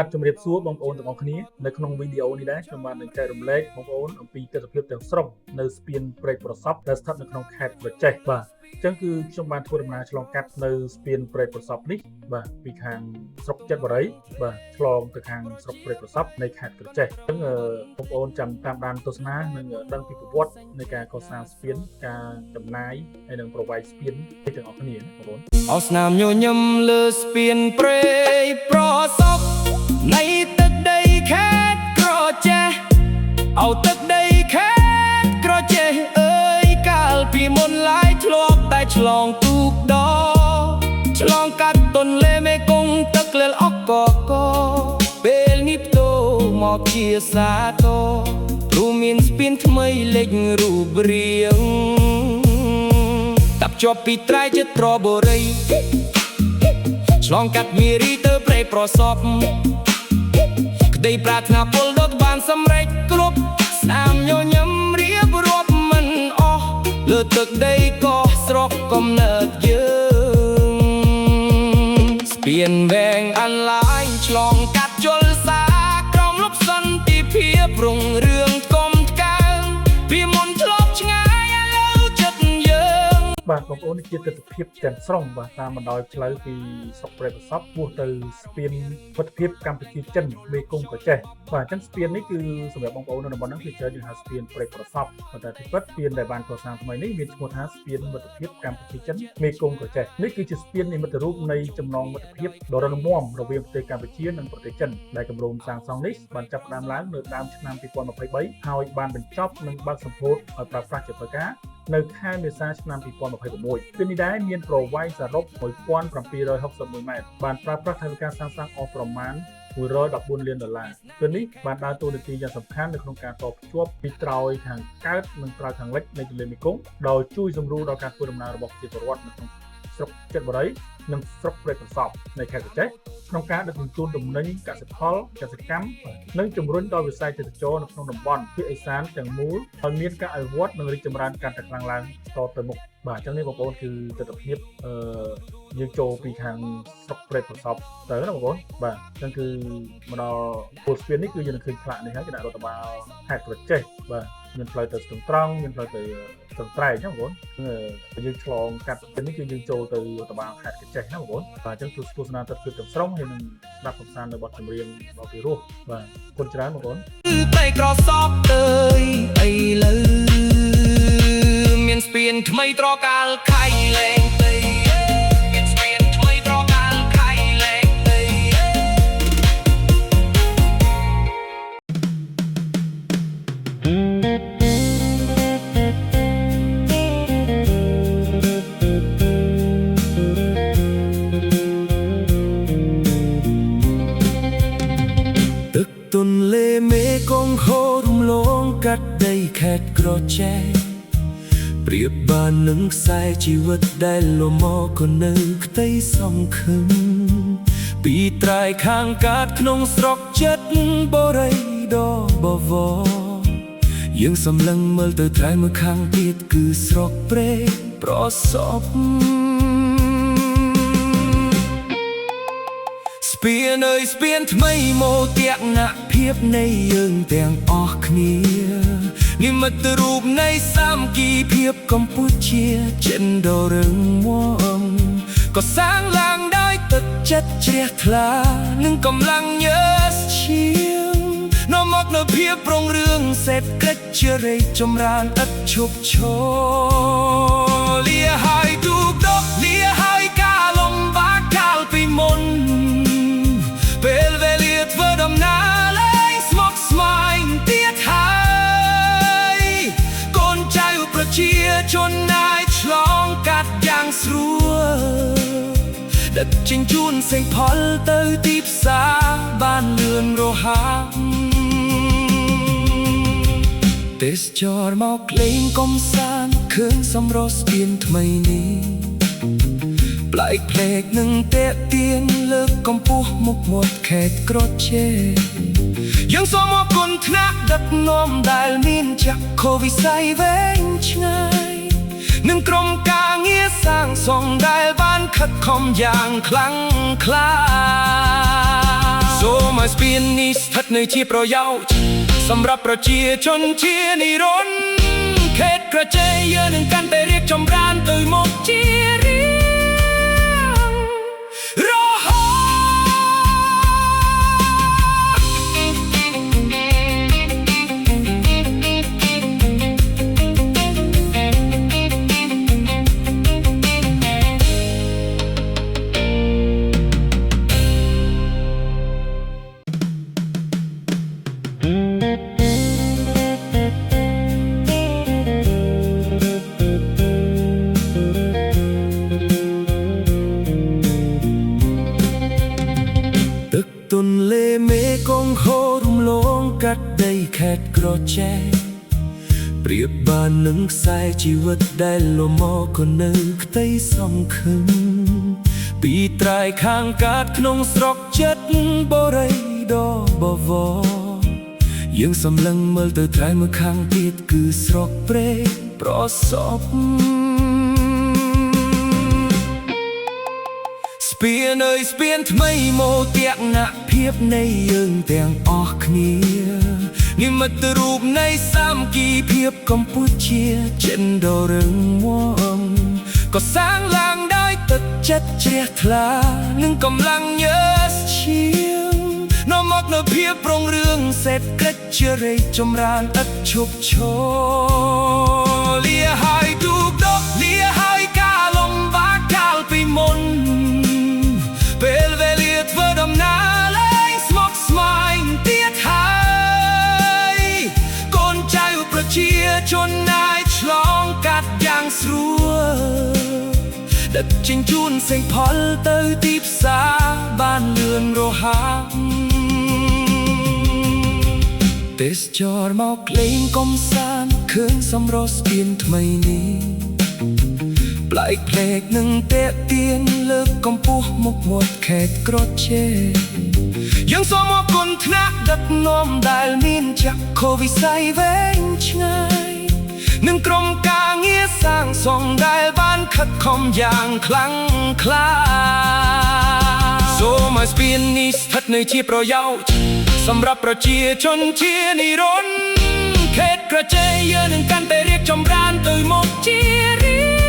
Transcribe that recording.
បាទជំរាបសួរបងប្អូនទាំងអស់គ្នានៅក្នុងវីដេអូនេះដែរខ្ញុំបាទនឹងចែករំលែកបងប្អូនអំពីទស្សនវិជ្ជាទាំងស្រុងនៅស្ពានព្រែកប្រសពដែលស្ថិតនៅក្នុងខេត្តក្រចេះបាទអញ្ចឹងគឺខ្ញុំបានធ្វើដំណើរឆ្លងកាត់នៅស្ពានព្រែកប្រសពនេះបាទពីខាងស្រុកចិត្តបុរីបាទឆ្លងទៅខាងស្រុកព្រែកប្រសពនៃខេត្តក្រចេះអញ្ចឹងបងប្អូនចាំតាមដានទស្សនានិងដឹងពីប្រវត្តិនៃការកសាងស្ពានការចំណាយហើយនិងប្រវែងស្ពានទាំងអស់គ្នាណាបងប្អូន អោស្នាមញញឹមលើស្ពានព្រែកប្រសពនៃទឹកដីខេត្តក្រចេះអោទឹកដីខេត្តក្រចេះអើយកាលពីមុនឡាយធ្លាប់តែឆ្លងទូកដឆ្លងកាត់ទន្លេមេគង្គទឹកលិលអកកកពេលនេះផ្ទោមកជាសាទរព្រោះមានស្ពានថ្មីលេចរូបរាង តាប់ជាប់ពីត្រៃចិត្តត្របុរីឆ្លងកាត់មីរីទៅព្រែកប្រសពក្តីប្រាថ្នាពលដុតបានសម្រេចគ្រប់ស្នាមញញឹមរៀបរាប់មិនអស់លើទឹកដីកោះស្រុកកំណើតយើងស្ពានវែងអន្លាយឆ្លងកាត់ជលសាក្រមលុបសន្តិភាពរុងរឿងកុំថ្កើងពីមុនធ្លាប់ឆ្ងាយឥឡូវចិត្តយើង បាទបងប្អូននេះជាទស្សនវិជ្ជាទាំងស្រុងបាទតាមបណ្ដោយផ្លូវពីស្រុកព្រែកប្រសពពោះទៅស្ពានមិត្តភាពកម្ពុជាចិនមេគង្គក្រចេះបាទអញ្ចឹងស្ពាននេះគឺសម្រាប់បងប្អូននៅតំបន់ហ្នឹងគឺច្រើនយើងហៅស្ពានព្រែកប្រសពប៉ុន្តែទីពិតស្ពានដែលបានកសាងថ្មីនេះមានឈ្មោះថាស្ពានមិត្តភាពកម្ពុជាចិនមេគង្គក្រចេះនេះគឺជាស្ពាននិមិត្តរូបនៃចំណងមិត្តភាពដ៏រឹងមាំរវាងប្រទេសកម្ពុជានិងប្រទេសចិនដែលគម្រោងសាងសង់នេះបានចាប់ផ្ដើមឡើងនៅដើមឆ្នាំ2023ហើយបានបញ្ចប់និងបើកសម្ពោធឲ្យប្រើប្រាស់ជាផ្លូវការ នៅខែមេសាឆ្នាំ2026ពេលនេះដែរមានប្រវែងសរុប1761ម៉ែត្របានប្រើប្រាស់ថវិកាសាងសង់អស់ប្រមាណ114លានដុល្លារពេលនេះបានដើរតួនាទីយ៉ាងសំខាន់នៅក្នុងការតភ្ជាប់ពីត្រើយខាងកើតនិងត្រើយខាងលិចនៃទន្លេមេគង្គដោយជួយសម្រួលដល់ការធ្វើដំណើររបស់ប្រជាពលរដ្ឋនៅក្នុងស្រុកចិត្តបុរីនិងស្រុកព្រែកប្រសពនៃខេត្តក្រចេះក្នុងការដឹកជញ្ជូនទំនិញកសិផលកសិកម្មនិងជំរុញដល់វិស័យទេសចរណ៍នៅក្នុងតំបន់ភាគឦសានទាំងមូលឲ្យមានការអភិវឌ្ឍនិងរីកចម្រើនកាន់តែខ្លាំងឡើងតទៅមុខបាទអញ្ចឹងនេះបងប្អូនគឺទស្សនវិជ្ជាអឺយើងចូលពីខាងស្រុកព្រែកប្រសពទៅណាបងប្អូនបាទអញ្ចឹងគឺមកដល់ពលស្ពាននេះគឺយើងនឹងឃើញផ្លាកនេះហើយគេដាក់រដ្ឋបាលខេត្តក្រចេះបាទមានផ្លូវទៅស្ទឹងត្រង់មានផ្លូវទៅស្ទឹងត្រែងណាបងប្អូនយើងឆ្លងកាត់នេះគឺយើងចូលទៅរដ្ឋបាលខេត្តក្រចេះណាបងប្អូនបាទអញ្ចឹងទស្សនាទស្សនវិជ្ជាទាំងស្រុងហើយនឹងស្ដាប់កម្សាន្តនៅបទចម្រៀងដ៏ពីរោះបាទអរគុណច្រើនបងប្អូន ព្រែកក្រសបអើយឥឡូវមានស្ពានថ្មីត្រកាលខៃលែងទៅមានស្ពានថ្មីត្រកាលខៃលែងទៅ ទឹកទន្លេមេគង្គហូររំលងកាត់ដីខេត្តក្រចេះប្រៀបបាននឹងខ្សែជីវិតដែលលមក៏នៅខ្ទៃសង្ឃឹមពីត្រៃខាងកាត់ក្នុងស្រុកចិត្តបរិយដ៏បវរយើងសម្លឹងមើលទៅត្រៃមួយខាងទៀតគឺស្រុកព្រែកប្រសព ស្ពានអើយស្ពានថ្មីមោទនភាពនៃយើងទាំងអស់គ្នានិមិត្តរូបនៃសាមគ្គីភាពកម្ពុជាចិនដ៏រឹងមាំក៏សាងឡើងដោយទឹកចិត្តជ្រះថ្លានិងកម្លាំងញើសឈាមនាំមកនូវភាពរុងរឿងសេដ្ឋកិច្ចជារីកចម្រើនឥតឈប់ឈរលាហើយទូកដកលាហើយការលំបាកកាលពីមុន ពេលវេលាធ្វើដំណើរលែងស្មុគស្មាញទៀតហើយកូនចៅប្រជាជនណាយឆ្លងកាត់យ៉ាងស្រួលដឹកជញ្ជូនសេងផលទៅទីផ្សារបានលឿនរហ័សទេសចរមកលេងកំសាន្តឃើញសម្រស់ស្ពានថ្មីនេះ ប្លែកភ្នែកនឹងតេទៀនលើកកម្ពស់មុខមាត់ខេត្តក្រចេះយើងសូមអរគុណថ្នាក់ដឹកនាំដែលមានចក្ខុវិស័យវែងឆ្ងាយនិងក្រុមការងារសាងសង់ដែលបានខិតខំយ៉ាងខ្លាំងក្លាសូម មឲ្យស្ពាននេះស្ថិតនៅជាប្រយោជន៍សម្រាប់ប្រជាជនជានិរន្តរ៍ខេត្តក្រចេះយើងនឹងកាន់តែរីកចម្រើនទៅមុខជារៀងរហូត ទឹកទន្លេមេគង្គហូររំលងកាត់ដីខេត្តក្រចេះប្រៀបបាននឹងខ្សែជីវិតដែលលំមកក៏នៅខ្ទៃសង្ឃឹមពីត្រៃខាងកាត់ក្នុងស្រុកចិត្តបរិយដ៏បវរយើងសម្លឹងមើលទៅត្រៃមើលខាងទៀតគឺស្រុកព្រែកប្រសព ស្ពានអើយស្ពានថ្មីមោទនភាពនៃយើងទាំងអស់គ្នានិមិត្តរូបនៃសាមគ្គីភាពកម្ពុជាចិនដ៏រឹងមាំក៏សាងឡើងដោយទឹកចិត្តជ្រះថ្លានិងកម្លាំងញើសឈាមនាំមកនូវភាពរុងរឿងសេដ្ឋកិច្ចជារីកចម្រើនឥតឈប់ឈរលាហើយទូកដកលាហើយការលំបាកកាលពីមុន ពេលវេលាធ្វើដំណើរលែងស្មុគស្មាញទៀតហើយកូនចៅប្រជាជនណាយឆ្លងកាត់យ៉ាងស្រួលដឹកជញ្ជូនសេងផលទៅទីផ្សារបានលឿនរហ័សទេសចរមកលេងកំសាន្តឃើញសម្រស់ស្ពានថ្មីនេះ ប្លែកភ្នែកនឹងតេទៀនលើកកម្ពស់មុខមាត់ខេត្តក្រចេះយើងសូមអរគុណថ្នាក់ដឹកនាំដែលមានចក្ខុវិស័យវែងឆ្ងាយនិងក្រុមការងារសាងសង់ដែលបានខិតខំយ៉ាងខ្លាំងក្លាសូមឲ្យស្ពាននេះស្ថិតនៅជាប្រយោជន៍សម្រាប់ប្រជាជនជានិរន្តរ៍ខេត្តក្រចេះយើងនឹងកាន់តែរីកចម្រើនទៅមុខជារៀ